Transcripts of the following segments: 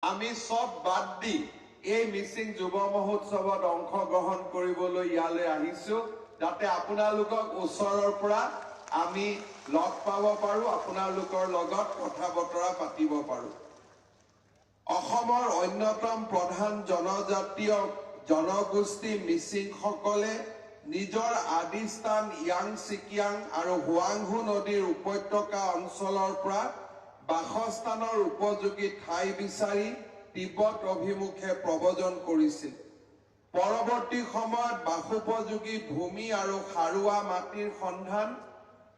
আমি চব বাদ দি এই মিচিং যুৱ মহোৎসৱত অংশগ্ৰহণ কৰিবলৈ ইয়ালৈ আহিছো, যাতে আপোনালোকক ওচৰৰ পৰা আমি লগ পাব পাৰো, আপোনালোকৰ লগত কথা বতৰা পাতিব পাৰো। অসমৰ অন্যতম প্ৰধান জনজাতীয় জনগোষ্ঠী মিচিংসকলে নিজৰ আদিস্থান য়াং চিকিয়াং আৰু হোৱাংহু নদীৰ উপত্যকা অঞ্চলৰ পৰা বাসস্থানৰ উপযোগী ঠাই বিচাৰি তিব্বত অভিমুখে প্ৰব্ৰজন কৰিছিল। পৰৱৰ্তী সময়ত বাসোপযোগী ভূমি আৰু সাৰুৱা মাটিৰ সন্ধান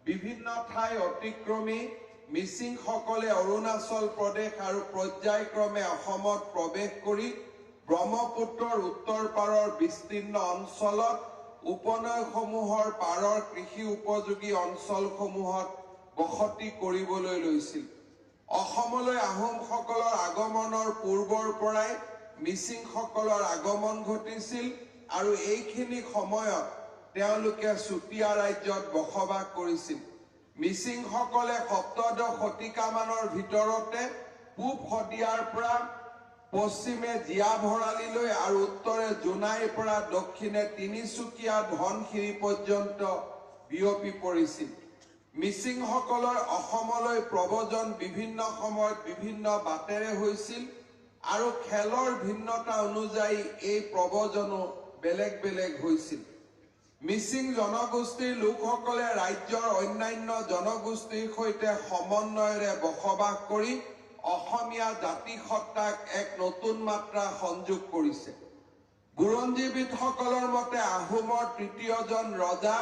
বিভিন্ন ঠাই অতিক্ৰমি মিচিংসকলে অৰুণাচল প্ৰদেশ আৰু পৰ্যায়ক্ৰমে অসমত প্ৰৱেশ কৰি ব্ৰহ্মপুত্ৰৰ উত্তৰ পাৰৰ বিস্তীৰ্ণ অঞ্চলত উপনৈসমূহৰ পাৰৰ কৃষি উপযোগী অঞ্চলসমূহত বসতি কৰিবলৈ লৈছিল। অসমলৈ আহোমসকলৰ আগমনৰ পূৰ্বৰ পৰাই মিচিংসকলৰ আগমন ঘটিছিল আৰু এইখিনি সময়ত তেওঁলোকে চুতীয়া ৰাজ্যত বসবাস কৰিছিল। মিচিংসকলে সপ্তদশ শতিকামানৰ ভিতৰতে পূব শদিয়াৰ পৰা পশ্চিমে জীয়া ভৰালীলৈ আৰু উত্তৰে জোনাইৰ পৰা দক্ষিণে তিনিচুকীয়া ধনশিৰি পৰ্যন্ত বিয়পি পৰিছিল। মিচিংসকলৰ অসমলৈ প্ৰব্ৰজন বিভিন্ন সময়ত বিভিন্ন বাটেৰে হৈছিল আৰু খেলৰ ভিন্নতা অনুযায়ী এই প্ৰব্ৰজনো বেলেগ বেলেগ হৈছিল। মিচিং জনগোষ্ঠীৰ লোকসকলে ৰাজ্যৰ অন্যান্য জনগোষ্ঠীৰ সৈতে সমন্বয়েৰে বসবাস কৰি অসমীয়া জাতিসত্তাক এক নতুন মাত্ৰা সংযোগ কৰিছে। বুৰঞ্জীবিদসকলৰ মতে আহোমৰ তৃতীয়জন ৰজা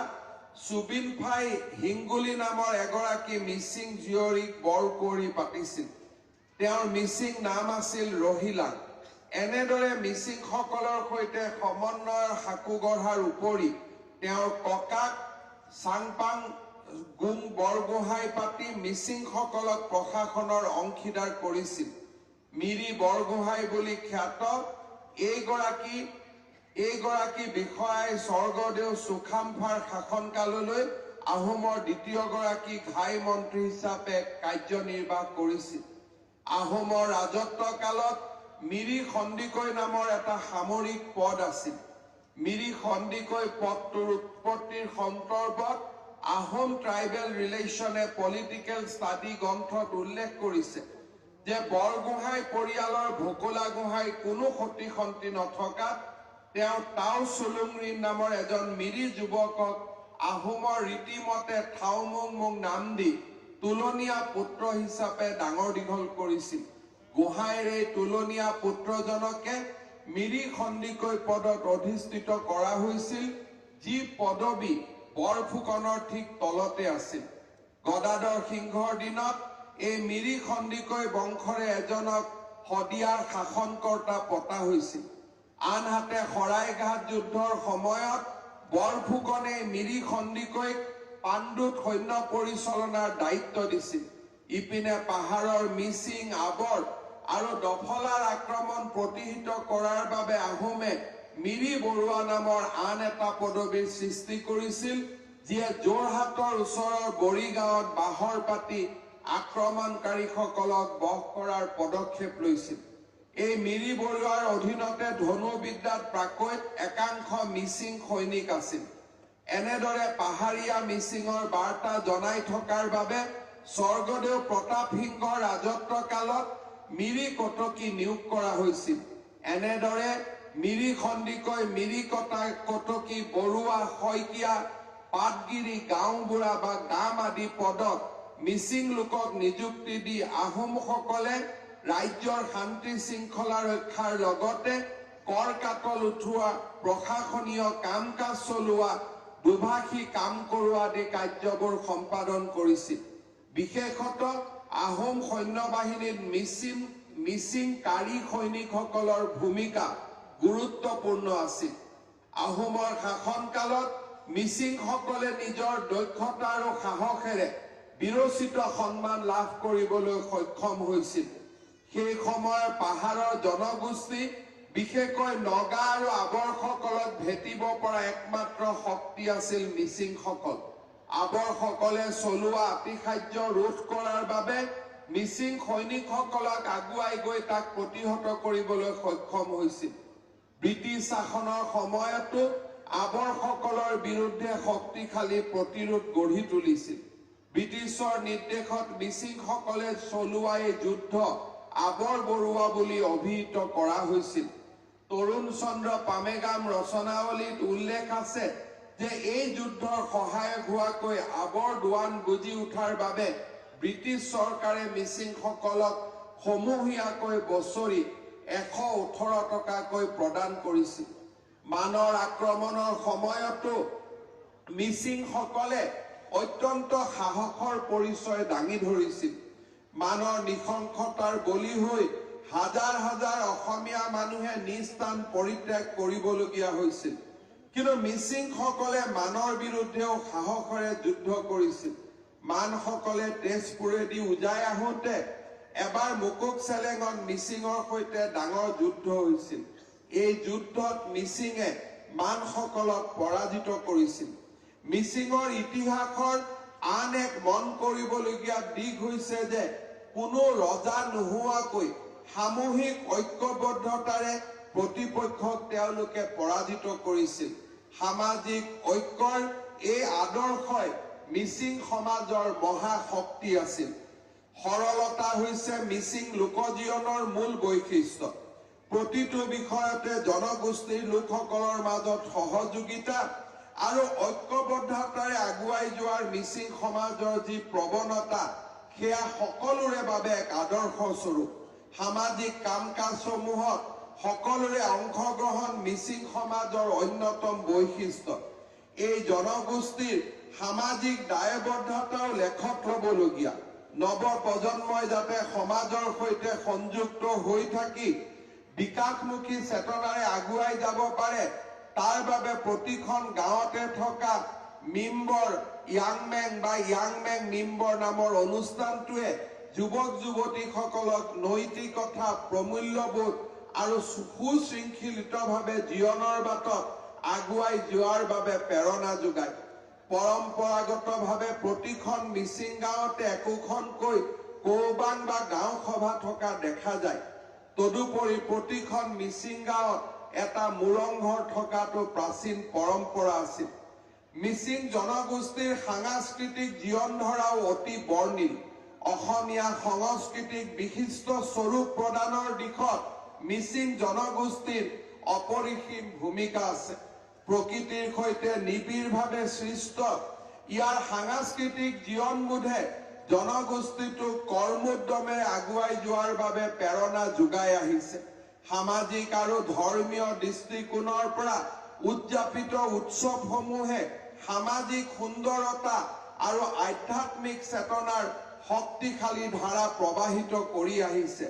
চুবিনফাই হিংগুলী নামৰ এগৰাকী মিচিং জীয়ৰীক বৰকুঁৱৰী পাতিছিল। তেওঁৰ মিচিং নাম আছিল ৰহিলাং। এনেদৰে মিচিংসকলৰ সৈতে সমন্বয়ৰ সাঁকো গঢ়াৰ উপৰি তেওঁৰ ককাক চাংপাং গুং বৰগোহাঁই পাতি মিচিংসকলক প্ৰশাসনৰ অংশীদাৰ কৰিছিল। মিৰি বৰগোহাঁই বুলি খ্যাত এইগৰাকী বিষয়াই স্বৰ্গদেউ চুখামফাৰ শাসনকাললৈ আহোমৰ দ্বিতীয়গৰাকী ঘাই মন্ত্ৰী হিচাপে কাৰ্যনিৰ্বাহ কৰিছিল। আহোমৰ ৰাজত্বকালত মিৰি সন্দিকৈ নামৰ এটা সামৰিক পদ আছিল। মিৰি সন্দিকৈ পদটোৰ উৎপত্তিৰ সন্দৰ্ভত আহোম ট্ৰাইবেল ৰিলেশ্যনে পলিটিকেল ষ্টাডি গ্ৰন্থত উল্লেখ কৰিছে যে বৰগোহাঁই পৰিয়ালৰ ভোকোলা গোহাঁইৰ কোনো সতি সন্তি নথকাত তেওঁ টাও চুলুংৰি নামৰ এজন মিৰি যুৱকক আহোমৰ ৰীতিমতে থাওমুং মুং নাম দি তোলনীয়া পুত্ৰ হিচাপে ডাঙৰ দীঘল কৰিছিল। গোহাঁইৰ এই তোলনীয়া পুত্ৰজনকে মিৰি সন্দিকৈ পদত অধিষ্ঠিত কৰা হৈছিল, যি পদবী বৰফুকনৰ ঠিক তলতে আছিল। গদাধৰ সিংহৰ দিনত এই মিৰি সন্দিকৈ বংশৰে এজনক শদিয়াৰ শাসনকৰ্তা পতা হৈছিল। আনহাতে শৰাইঘাট যুদ্ধৰ সময়ত বৰফুকনে মিৰি সন্দিকৈক পাণ্ডুত সৈন্য পৰিচালনাৰ দায়িত্ব দিছিল। ইপিনে পাহাৰৰ মিচিং, আবৰ আৰু দফলাৰ আক্ৰমণ প্ৰতিহিত কৰাৰ বাবে আহোমে মিৰি বৰুৱা নামৰ আন এটা পদবীৰ সৃষ্টি কৰিছিল, যিয়ে যোৰহাটৰ ওচৰৰ বৰিগাঁৱত বাহৰ পাতি আক্ৰমণকাৰীসকলক বশ কৰাৰ পদক্ষেপ লৈছিল। এই মিৰি বৰুৱাৰ অধীনতে ধনুবিদ্যাত প্ৰাকৈত একাংশ মিচিং সৈনিক আছিল। এনেদৰে পাহাৰীয়া মিচিঙৰ বাৰ্তা জনাই থকাৰ বাবে স্বৰ্গদেউ প্ৰতাপ সিংহৰ ৰাজত্বকালত মিৰি কটকী নিয়োগ কৰা হৈছিল। এনেদৰে মিৰি সন্দিকৈ, মিৰি কটা কটকী, বৰুৱা, শইকীয়া, পাটগিৰি, গাঁওবুঢ়া বা গাম আদি পদত মিচিং লোকক নিযুক্তি দি আহোমসকলে ৰাজ্যৰ শান্তি শৃংখলা ৰক্ষাৰ লগতে কৰ কাটল উঠোৱা, প্ৰশাসনীয় কাম কাজ চলোৱা, দুভাষী কাম কৰোৱা আদি কাৰ্যবোৰ সম্পাদন কৰিছিল। বিশেষতঃ আহোম সৈন্যবাহিনীত মিচিং কাৰী সৈনিকসকলৰ ভূমিকা গুৰুত্বপূৰ্ণ আছিল। আহোমৰ শাসনকালত মিচিংসকলে নিজৰ দক্ষতা আৰু সাহসেৰে বীৰোচিত সন্মান লাভ কৰিবলৈ সক্ষম হৈছিল। সেই সময়ৰ পাহাৰৰ জনগোষ্ঠী, বিশেষকৈ নগা আৰু আবৰসকলক ভেটিব পৰা একমাত্ৰ শক্তি আছিল মিচিংসকল। আবৰসকলে চলোৱা আতিশায্য ৰোধ কৰাৰ বাবে মিচিং সৈনিকসকলক আগুৱাই গৈ তাক প্ৰতিহত কৰিবলৈ সক্ষম হৈছিল। ব্ৰিটিছ শাসনৰ সময়তো আবৰসকলৰ বিৰুদ্ধে শক্তিশালী প্ৰতিৰোধ গঢ়ি তুলিছিল। ব্ৰিটিছৰ নিৰ্দেশত মিচিংসকলে চলোৱা এই যুদ্ধ আবৰ বৰুৱা বুলি অভিহিত কৰা হৈছিল। তৰুণ চন্দ্ৰ পামেগাম ৰচনাৱলীত উল্লেখ আছে যে এই যুদ্ধৰ সহায়ক হোৱাকৈ আবৰ দোৱান গজি উঠাৰ বাবে ব্ৰিটিছ চৰকাৰে মিচিংসকলক সমূহীয়াকৈ বছৰি 118 টকাকৈ প্ৰদান কৰিছিল। মানৰ আক্ৰমণৰ সময়তো মিচিংসকলে অত্যন্ত সাহসৰ পৰিচয় দাঙি ধৰিছিল। মানৰ নৃশংসতাৰ বলি হৈ হাজাৰ হাজাৰ অসমীয়া মানুহে নিজ স্থান পৰিত্যাগ কৰিবলগীয়া হৈছিল। কিন্তু মিচিংসকলে মানৰ বিৰুদ্ধেও সাহসেৰে যুদ্ধ কৰিছিল। মানসকলে তেজপুৰেদি উজাই আহোঁতে এবাৰ মুকুক চেলেঙত মিচিঙৰ সৈতে ডাঙৰ যুদ্ধ হৈছিল। এই যুদ্ধত মিচিঙে মানসকলক পৰাজিত কৰিছিল। মিচিঙৰ ইতিহাসৰ আন এক মন কৰিবলগীয়া দিশ হৈছে যে কোনো ৰজা নোহোৱাকৈ সামূহিক ঐক্যবদ্ধতাৰে প্ৰতিপক্ষক তেওঁলোকে পৰাজিত কৰিছিল। সামাজিক ঐক্যৰ এই আদৰ্শই মিচিং সমাজৰ মহাশক্তি আছিল। সৰলতা হৈছে মিচিং লোকজীৱনৰ মূল বৈশিষ্ট্য। প্ৰতিটো বিষয়তে জনগোষ্ঠীৰ লোকসকলৰ মাজত সহযোগিতা আৰু ঐক্যবদ্ধতাৰে আগুৱাই যোৱাৰ মিচিং সমাজৰ যি প্ৰৱণতা, সেয়া সকলোৰে বাবে এক আদৰ্শ স্বৰূপ। সামাজিক কাম কাজসমূহত সকলোৰে অংশগ্ৰহণ মিচিং সমাজৰ অন্যতম বৈশিষ্ট্য। এই জনগোষ্ঠীৰ সামাজিক দায়বদ্ধতাও লেখত ল'বলগীয়া। নৱ প্ৰজন্মই যাতে সমাজৰ সৈতে সংযুক্ত হৈ থাকি বিকাশমুখী চেতনাৰে আগুৱাই যাব পাৰে, তাৰ বাবে প্ৰতিখন গাঁৱতে থকা মিম্বৰ য়াংমেং বা য়াংমেং মিম্বৰ নামৰ অনুষ্ঠানটোৱে যুৱক যুৱতীসকলক নৈতিকতা, প্ৰমূল্যবোধ আৰু সুশৃংখলিতভাৱে জীৱনৰ বাটত আগুৱাই যোৱাৰ বাবে প্ৰেৰণা যোগায়। পৰম্পৰাগতভাৱে প্ৰতিখন মিচিং গাঁৱতে একোখনকৈ কৌবাং বা গাঁও সভা থকা দেখা যায়। তদুপৰি প্ৰতিখন মিচিং গাঁৱত এটা মুৰংঘৰ থকাটো প্ৰাচীন পৰম্পৰা আছিল। মিচিং জনগোষ্ঠীৰ সাংস্কৃতিক জীৱনধাৰাও অতি বৰ্ণিল। অসমীয়া সংস্কৃতিক বিশিষ্ট স্বৰূপ প্ৰদানৰ দিশত মিচিং জনগোষ্ঠীৰ অপৰিসীম ভূমিকা আছে। প্ৰকৃতিৰ সৈতে নিবিড়ভাৱে সৃষ্ট ইয়াৰ সাংস্কৃতিক জীৱনবোধে জনগোষ্ঠীটোক কৰ্মোদ্যমেৰে আগুৱাই যোৱাৰ বাবে প্ৰেৰণা যোগাই আহিছে। সামাজিক আৰু ধৰ্মীয় দৃষ্টিকোণৰ পৰা উদযাপিত উৎসৱসমূহে সামাজিক সুন্দৰতা আৰু আধ্যাত্মিক চেতনাৰ শক্তিশালী ধাৰা প্ৰবাহিত কৰি আহিছে।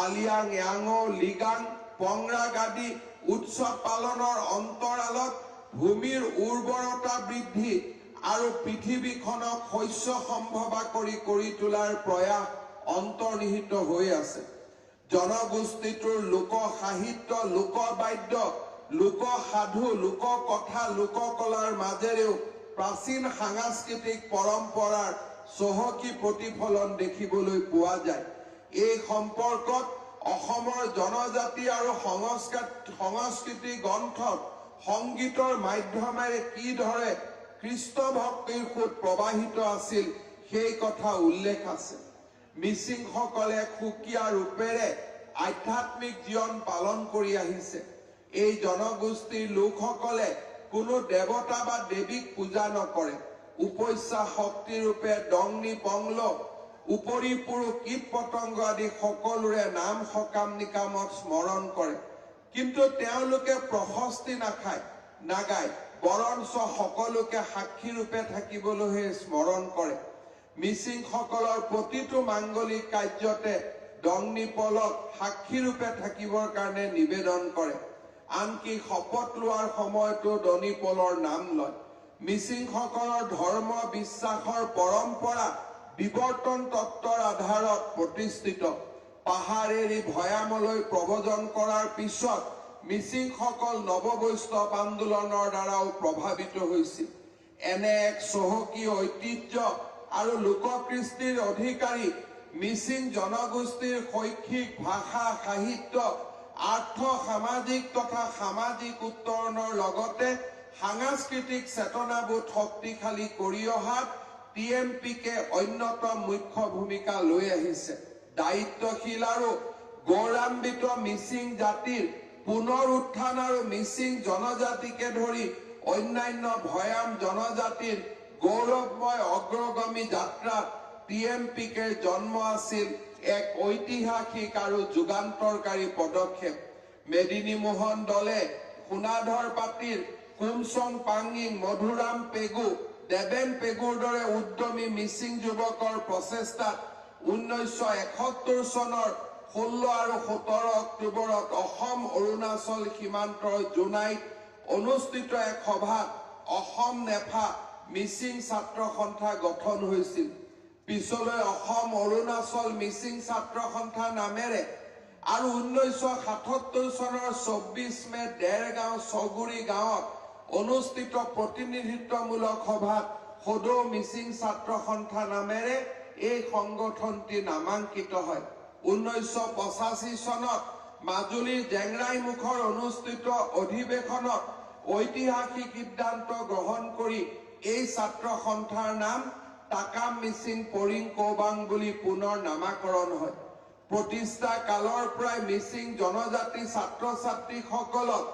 আলিয়াং, য়াঙৌ, লিগাং, পংৰাগ আদি উৎসৱ পালনৰ অন্তৰালত ভূমিৰ উৰ্বৰতা বৃদ্ধি আৰু পৃথিৱীখনক শস্য সম্ভৱা কৰি তোলাৰ প্ৰয়াস অন্তৰ্নিহিত হৈ আছে। জনগোষ্ঠীটোৰ লোক সাহিত্য, লোকবাদ্য, লোক সাধু, লোককথা, লোককলাৰ মাজেৰেও প্ৰাচীন সাংস্কৃতিক পৰম্পৰাৰ চহকী প্ৰতিফলন দেখিবলৈ পোৱা যায়। এই সম্পৰ্কত অসমৰ জনজাতি আৰু সংস্কৃতি গ্ৰন্থত সংগীতৰ মাধ্যমেৰে কিদৰে কৃষ্ণ ভক্তিৰ সোঁত প্ৰবাহিত আছিল, সেই কথা উল্লেখ আছে। মিচিংসকলে সুকীয়া ৰূপেৰে আধ্যাত্মিক জীৱন পালন কৰি আহিছে। এই জনগোষ্ঠীৰ লোকসকলে কোনো দেৱতা বা দেৱীক পূজা নকৰে। উপস্যা শক্তিৰূপে দংনি পংল, উপৰি পুৰুষ, কীট পতংগ আদি সকলোৰে নাম সকাম নিকামত স্মৰণ কৰে। কিন্তু তেওঁলোকে প্ৰশস্তি নাখায়, নাগায়, বৰঞ্চ সকলোকে সাক্ষীৰূপে থাকিবলৈহে স্মৰণ কৰে। মিচিংসকলৰ প্ৰতিটো মাংগলিক কাৰ্যতে দংনি পলক সাক্ষীৰূপে থাকিবৰ কাৰণে নিবেদন কৰে। আনকি শপত লোৱাৰ সময়তো দনি পলৰ নাম লয়। মিচিংসকলৰ ধৰ্ম বিশ্বাসৰ পৰম্পৰা বিৱৰ্তন তত্ত্বৰ আধাৰত প্ৰতিষ্ঠিত। পাহাৰ এৰি ভৈয়ামলৈ প্ৰব্ৰজন কৰাৰ পিছত মিচিংসকল নৱবৈষ্ণৱ আন্দোলনৰ দ্বাৰাও প্ৰভাৱিত হৈছিল। এনে এক চহকী ঐতিহ্য আৰু লোককৃষ্টিৰ অধিকাৰী মিচিং জনগোষ্ঠীৰ শৈক্ষিক, ভাষা, সাহিত্য, আৰ্থ সামাজিক তথা সামাজিক উত্তৰণৰ লগতে সাংস্কৃতিক চেতনাবোধ শক্তিশালী কৰি অহাত টি এম পি কে অন্যতম মুখ্য ভূমিকা লৈ আহিছে। দায়িত্বশীল আৰু গৌৰৱান্বিত মিচিং জাতিৰ পুনৰ উত্থান আৰু মিচিং জনজাতিকে ধৰি অন্যান্য ভৈয়াম জনজাতিৰ গৌৰৱময় অগ্ৰগামী যাত্ৰাত টি এম পি কেৰ জন্ম আছিল এক ঐতিহাসিক আৰু যুগান্তৰকাৰী পদক্ষেপ। মেদিনী মোহন দলে, সোণাধৰ পাতিৰ, কুমচং পাংগিং, মধুৰাম পেগু, দেৱেন পেগুৰ দৰে উদ্যমী মিচিং যুৱকৰ প্ৰচেষ্টাত 1971 চনৰ 16 আৰু 17 অক্টোবৰত অসম অৰুণাচল সীমান্তৰ জোনাইত অনুষ্ঠিত এক সভাত অসম নেফা মিচিং ছাত্ৰ সন্থা গঠন হৈছিল। পিছলৈ অসম অৰুণাচল মিচিং ছাত্ৰ সন্থা নামেৰে আৰু 1977 চনৰ 24 মে দেৰগাঁও ছগুৰি গাঁৱত অনুষ্ঠিত প্ৰতিনিধিত্বমূলক সভাত সদৌ মিচিং ছাত্ৰ সন্থা নামেৰে এই সংগঠনটি নামাংকিত হয়। 1985 চনত মাজুলীৰ জেংৰাইমুখৰ অনুষ্ঠিত অধিৱেশনত ঐতিহাসিক সিদ্ধান্ত গ্ৰহণ কৰি এই ছাত্ৰ সন্থাৰ নাম টাকাম মিচিং পৰিং কৌবাং বুলি পুনৰ নামাকৰণ হয়। প্ৰতিষ্ঠা কালৰ পৰাই মিচিং জনজাতি ছাত্ৰ ছাত্ৰীসকলক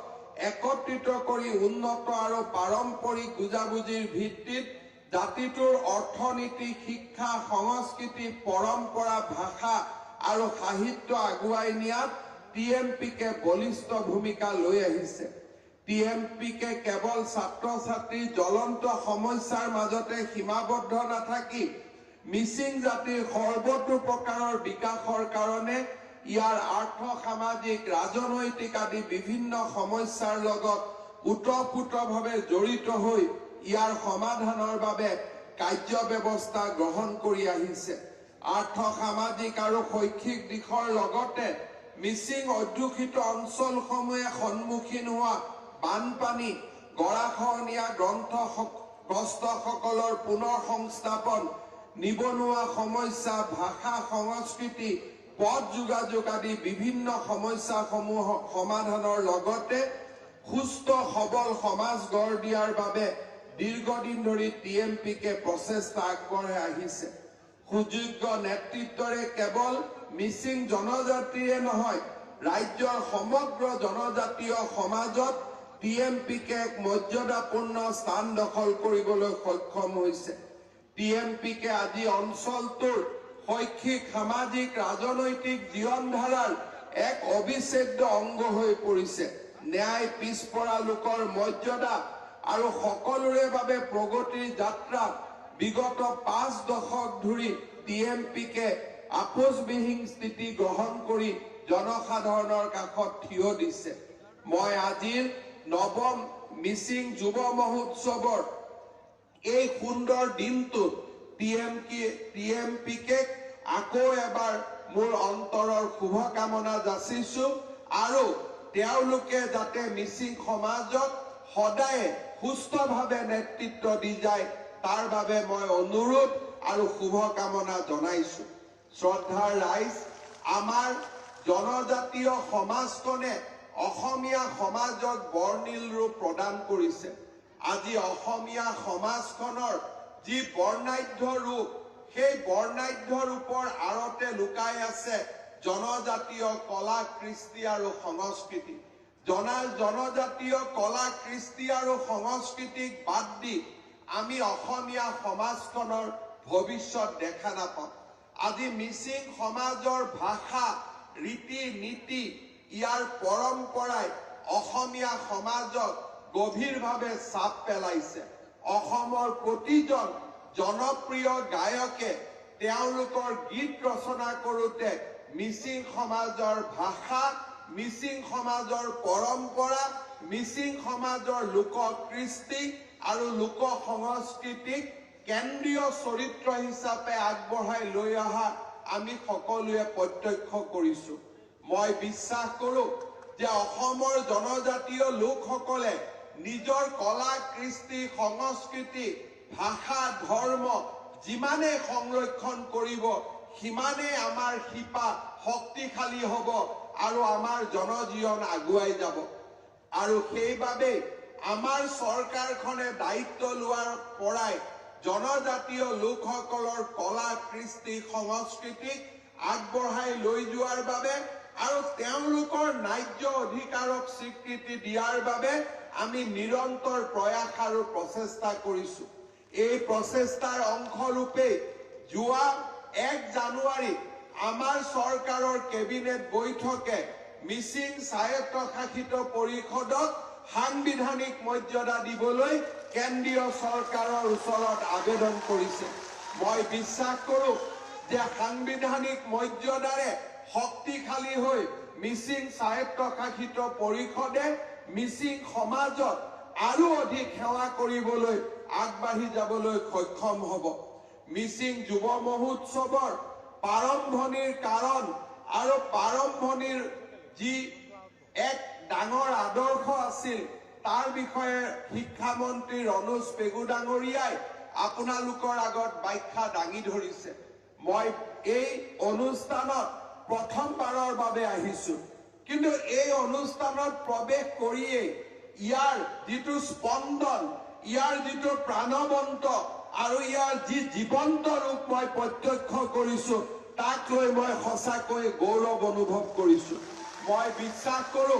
একত্ৰিত কৰি উন্নত আৰু পাৰম্পৰিক বুজাবুজিৰ ভিত্তিত জাতিটোৰ অৰ্থনীতি, শিক্ষা, সংস্কৃতি, পৰম্পৰা, ভাষা আৰু সাহিত্য আগুৱাই নিয়াত টি এম পি কে বলিষ্ঠ ভূমিকা লৈ আহিছে। টি এম পি কে কেৱল ছাত্ৰ ছাত্ৰীৰ জ্বলন্ত সমস্যাৰ মাজতে সীমাবদ্ধ নাথাকি মিচিং জাতিৰ সৰ্বতোপ্ৰকাৰৰ বিকাশৰ কাৰণে ইয়াৰ আৰ্থ সামাজিক, ৰাজনৈতিক আদি বিভিন্ন সমস্যাৰ লগত ওতঃপ্ৰোতভাৱে জড়িত হৈ ইয়াৰ সমাধানৰ বাবে কাৰ্য ব্যৱস্থা গ্ৰহণ কৰি আহিছে। আৰ্থ সামাজিক আৰু শৈক্ষিক দিশৰ লগতে মিচিং অধ্যুষিত অঞ্চলসমূহে সন্মুখীন হোৱা বানপানী, গৰাখহনীয়া, গ্ৰস্তসকলৰ পুনৰ সংস্থাপন, নিবনুৱা সমস্যা, ভাষা, সংস্কৃতি, পথ যোগাযোগ আদি বিভিন্ন সমস্যাসমূহ সমাধানৰ লগতে সুস্থ সবল সমাজ গঢ় দিয়াৰ বাবে দীৰ্ঘদিন ধৰি টি এম পি কে প্ৰচেষ্টা আগবঢ়াই আহিছে। সুযোগ্য নেতৃত্বৰে কেৱল মিচিং জনজাতিৰে নহয়, ৰাজ্যৰ সমগ্ৰ জনজাতীয় সমাজত টি এম পি কে এক মৰ্যাদাপূৰ্ণ স্থান দখল কৰিবলৈ সক্ষম হৈছে। টি এম পি কে আজি অঞ্চলটোৰ শৈক্ষিক, সামাজিক, ৰাজনৈতিক জীৱনধাৰাৰ এক অবিচ্ছেদ্য অংগ হৈ পৰিছে। ন্যায়, পিছপৰা লোকৰ মৰ্যাদা আৰু সকলোৰে বাবে প্ৰগতিৰ যাত্ৰাত বিগত 5 দশক ধৰি টি এম পি কে আপোচবিহীন স্থিতি গ্ৰহণ কৰি জনসাধাৰণৰ কাষত থিয় দিছে। মই আজিৰ নৱম মিচিং যুৱ মহোৎসৱৰ এই সুন্দৰ দিনটোত টি এম পি কেক আকৌ এবাৰ মোৰ অন্তৰৰ শুভকামনা যাচিছো আৰু তেওঁলোকে যাতে মিচিং সমাজক সদায় সুস্থভাৱে নেতৃত্ব দি যায় তাৰ বাবে মই অনুৰোধ আৰু শুভকামনা জনাইছো। শ্ৰদ্ধাৰ ৰাইজ, আমাৰ জনজাতীয় সমাজখনে অসমীয়া সমাজক বৰ্ণিল ৰূপ প্ৰদান কৰিছে। আজি অসমীয়া সমাজখনৰ যি বৰ্ণাঢ্য ৰূপ, সেই বৰ্ণাঢ্য ৰূপৰ আঁৰতে লুকাই আছে জনজাতীয় কলা, কৃষ্টি আৰু সংস্কৃতি। জনজাতীয় কলা, কৃষ্টি আৰু সংস্কৃতিক বাদ দি আমি অসমীয়া সমাজখনৰ ভৱিষ্যত দেখা নাপাওঁ। আজি মিচিং সমাজৰ ভাষা, ৰীতি নীতি, ইয়াৰ পৰম্পৰাই অসমীয়া সমাজক গভীৰভাৱে চাপ পেলাইছে। অসমৰ প্ৰতিজন জনপ্ৰিয় গায়কে তেওঁলোকৰ গীত ৰচনা কৰোঁতে মিচিং সমাজৰ ভাষা, মিচিং সমাজৰ পৰম্পৰা, মিচিং সমাজৰ লোক কৃষ্টি আৰু লোক সংস্কৃতিক কেন্দ্ৰীয় চৰিত্ৰ হিচাপে আগবঢ়াই লৈ অহা আমি সকলোৱে প্ৰত্যক্ষ কৰিছো। মই বিশ্বাস কৰো যে অসমৰ জনজাতীয় লোকসকলে নিজৰ কলা, কৃষ্টি, সংস্কৃতি, ভাষা, ধৰ্ম যিমানে সংৰক্ষণ কৰিব সিমানেই আমাৰ শিপা শক্তিশালী হ'ব আৰু আমাৰ জনজীৱন আগুৱাই যাব। আৰু সেইবাবেই আমাৰ চৰকাৰখনে দায়িত্ব লোৱাৰ পৰাই জনজাতীয় লোকসকলৰ কলা, কৃষ্টি, সংস্কৃতিক আগবঢ়াই লৈ যোৱাৰ বাবে আৰু তেওঁলোকৰ ন্যায্য অধিকাৰক স্বীকৃতি দিয়াৰ বাবে আমি নিৰন্তৰ প্ৰয়াস আৰু প্ৰচেষ্টা কৰিছো। এই প্ৰচেষ্টাৰ অংশৰূপে যোৱা 1 জানুৱাৰীত আমাৰ চৰকাৰৰ কেবিনেট বৈঠকে মিচিং স্বায়ত্তশাসিত পৰিষদক সাংবিধানিক মৰ্যাদা দিবলৈ কেন্দ্ৰীয় চৰকাৰৰ ওচৰত আবেদন কৰিছে। মই বিশ্বাস কৰো যে সাংবিধানিক মৰ্যাদাৰে শক্তিশালী হৈ মিচিং স্বায়ত্তশাসিত পৰিষদে মিচিং সমাজত আৰু অধিক সেৱা কৰিবলৈ আগবাঢ়ি যাবলৈ সক্ষম হ'ব। মিচিং যুৱ মহোৎসৱৰ প্ৰাৰম্ভণিৰ কাৰণ আৰু প্ৰাৰম্ভণিৰ যি এক ডাঙৰ আদৰ্শ আছিল, তাৰ বিষয়ে শিক্ষামন্ত্ৰী ৰণোজ পেগু ডাঙৰীয়াই আপোনালোকৰ আগত ব্যাখ্যা দাঙি ধৰিছে। মই এই অনুষ্ঠানত প্ৰথমবাৰৰ বাবে আহিছো, কিন্তু এই অনুষ্ঠানত প্ৰৱেশ কৰিয়েই ইয়াৰ যিটো স্পন্দন, ইয়াৰ যিটো প্ৰাণৱন্ত আৰু ইয়াৰ যি জীৱন্ত ৰূপ মই প্ৰত্যক্ষ কৰিছো, তাক লৈ মই সঁচাকৈ গৌৰৱ অনুভৱ কৰিছো। মই বিশ্বাস কৰো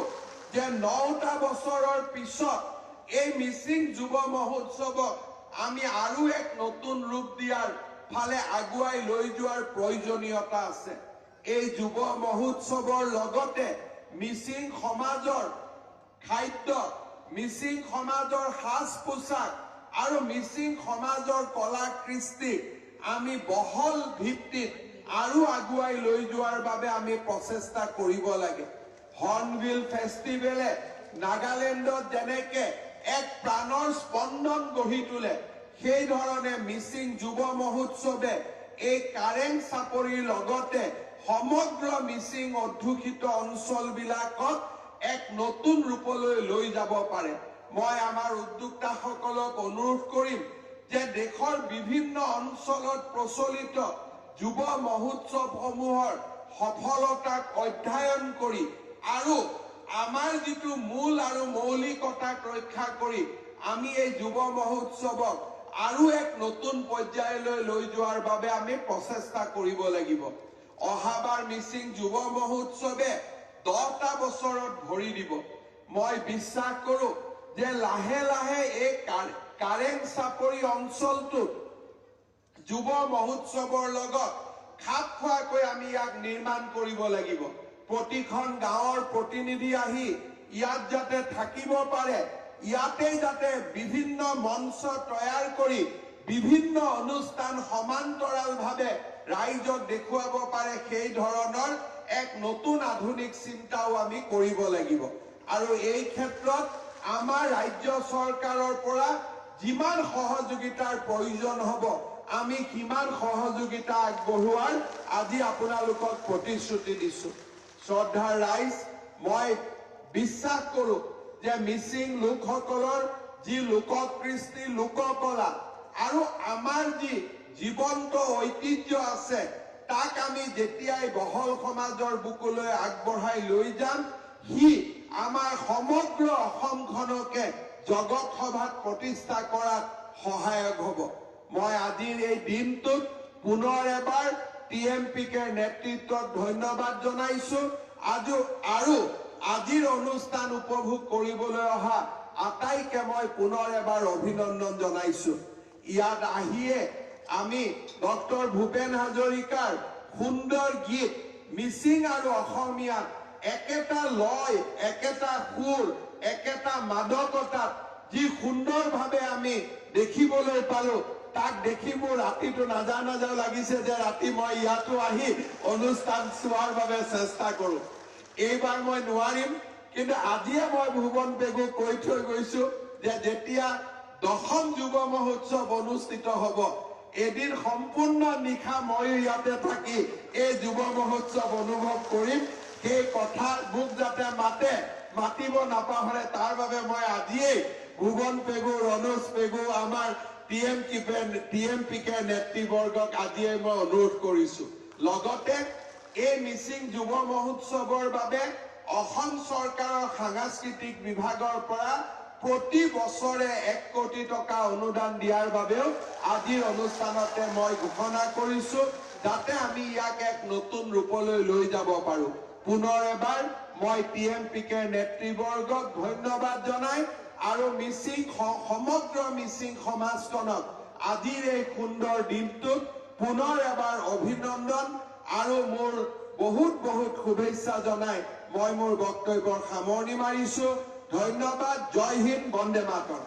যে 9টা বছৰৰ পিছত এই মিচিং যুৱ মহোৎসৱক আমি আৰু এক নতুন ৰূপ দিয়াৰ ফালে আগুৱাই লৈ যোৱাৰ প্ৰয়োজনীয়তা আছে। এই যুৱ মহোৎসৱৰ লগতে মিচিং সমাজৰ খাদ্য, মিচিং সমাজৰ সাজ পোছাক আৰু মিচিং সমাজৰ কলা কৃষ্টিক আমি বহল ভিত্তিত আৰু আগুৱাই লৈ যোৱাৰ বাবে আমি প্ৰচেষ্টা কৰিব লাগে। হৰ্ণবিল ফেষ্টিভেলে নাগালেণ্ডত যেনেকে এক প্ৰাণৰ স্পন্দন গঢ়ি তোলে, সেই ধৰণে মিচিং যুৱ মহোৎসৱে এই কাৰেং চাপৰিৰ লগতে সমগ্ৰ মিচিং অধ্যুষিত অঞ্চলবিলাকক এক নতুন ৰূপলৈ লৈ যাব পাৰে। মই আমাৰ উদ্যোক্তাসকলক অনুৰোধ কৰিম যে দেশৰ বিভিন্ন অঞ্চলত প্ৰচলিত যুৱ মহোৎসৱসমূহৰ সফলতাক অধ্যয়ন কৰি আৰু আমাৰ যিটো মূল আৰু মৌলিকতাক ৰক্ষা কৰি আমি এই যুৱ মহোৎসৱক আৰু এক নতুন পৰ্যায়লৈ লৈ যোৱাৰ বাবে আমি প্ৰচেষ্টা কৰিব লাগিব। অহাবাৰ মিচিং যুৱ মহোৎসৱে 10টা বছৰত ভৰি দিব। মই বিশ্বাস কৰো যে লাহে লাহে এই কাৰেং চাপৰি অঞ্চলটোত যুৱ মহোৎসৱৰ লগত খাপ খোৱাকৈ আমি ইয়াক নিৰ্মাণ কৰিব লাগিব। প্ৰতিখন গাঁৱৰ প্ৰতিনিধি আহি ইয়াত যাতে থাকিব পাৰে, ইয়াতে যাতে বিভিন্ন মঞ্চ তৈয়াৰ কৰি বিভিন্ন অনুষ্ঠান সমান্তৰালভাৱে ৰাইজক দেখুৱাব পাৰে, সেই ধৰণৰ এক নতুন আধুনিক চিন্তাও আমি কৰিব লাগিব। আৰু এই ক্ষেত্ৰত আমাৰ ৰাজ্য চৰকাৰৰ পৰা যিমান সহযোগিতাৰ প্ৰয়োজন হ'ব, আমি সিমান সহযোগিতা আগবঢ়োৱাৰ আজি আপোনালোকক প্ৰতিশ্ৰুতি দিছো। শ্ৰদ্ধাৰ ৰাইজ, মই বিশ্বাস কৰো যে মিচিং লোকসকলৰ যি লোককৃষ্টি, লোককলা আৰু আমাৰ যি জীৱন্ত ঐতিহ্য আছে, তাক আমি যেতিয়াই বহল সমাজৰ বুকুলৈ আগবঢ়াই লৈ যাম, সি আমাৰ সমগ্ৰ অসমখনকে জগত সভাত প্ৰতিষ্ঠা কৰাত সহায়ক হ'ব। মই আজিৰ এই দিনটোত পুনৰ এবাৰ টি এম পি কেৰ নেতৃত্বক ধন্যবাদ জনাইছো। আৰু আজিৰ অনুষ্ঠান উপভোগ কৰিবলৈ অহা আটাইকে মই পুনৰ এবাৰ অভিনন্দন জনাইছো। ইয়াত আহিয়ে আমি ডক্টৰ ভূপেন হাজৰিকাৰ সুন্দৰ গীত মিচিং আৰু অসমীয়াত একেটা লয়, একেটা সুৰ, একেটা মাদকতাত যি সুন্দৰভাৱে আমি দেখিবলৈ পালো, তাক দেখি মোৰ ৰাতিটো নাযাওঁ নাযাওঁ লাগিছে যে ৰাতি মই ইয়াতো আহি অনুষ্ঠান চোৱাৰ বাবে চেষ্টা কৰো। এইবাৰ মই নোৱাৰিম, কিন্তু আজিয়ে মই ভুৱন পেগুক কৈ থৈ গৈছো যে যেতিয়া দশম যুৱ মহোৎসৱ অনুষ্ঠিত হ'ব, এদিন সম্পূৰ্ণ নিশা ময়ো ইয়াতে থাকি এই যুৱ মহোৎসৱ অনুভৱ কৰিম। সেই কথা মোক যাতে মাতিব নাপাহৰে, তাৰ বাবে মই আজিয়েই ভুৱন পেগু, ৰণোজ পেগু, আমাৰ টি এম পি কেৰ নেতৃবৰ্গক আজিয়েই মই অনুৰোধ কৰিছো। লগতে এই মিচিং যুৱ মহোৎসৱৰ বাবে অসম চৰকাৰৰ সাংস্কৃতিক বিভাগৰ পৰা প্ৰতি বছৰে 1 কোটি টকা অনুদান দিয়াৰ বাবেও আজিৰ অনুষ্ঠানতে মই ঘোষণা কৰিছো, যাতে আমি ইয়াক এক নতুন ৰূপলৈ লৈ যাব পাৰো। পুনৰ এবাৰ মই টি এম পি কেৰ নেতৃবৰ্গক ধন্যবাদ জনাই আৰু সমগ্ৰ মিচিং সমাজখনক আজিৰ এই সুন্দৰ দিনটোত পুনৰ এবাৰ অভিনন্দন আৰু মোৰ বহুত বহুত শুভেচ্ছা জনাই মই মোৰ বক্তব্যৰ সামৰণি মাৰিছো। ধন্যবাদ। জয় হিন্দ, বন্দে মাতৰম।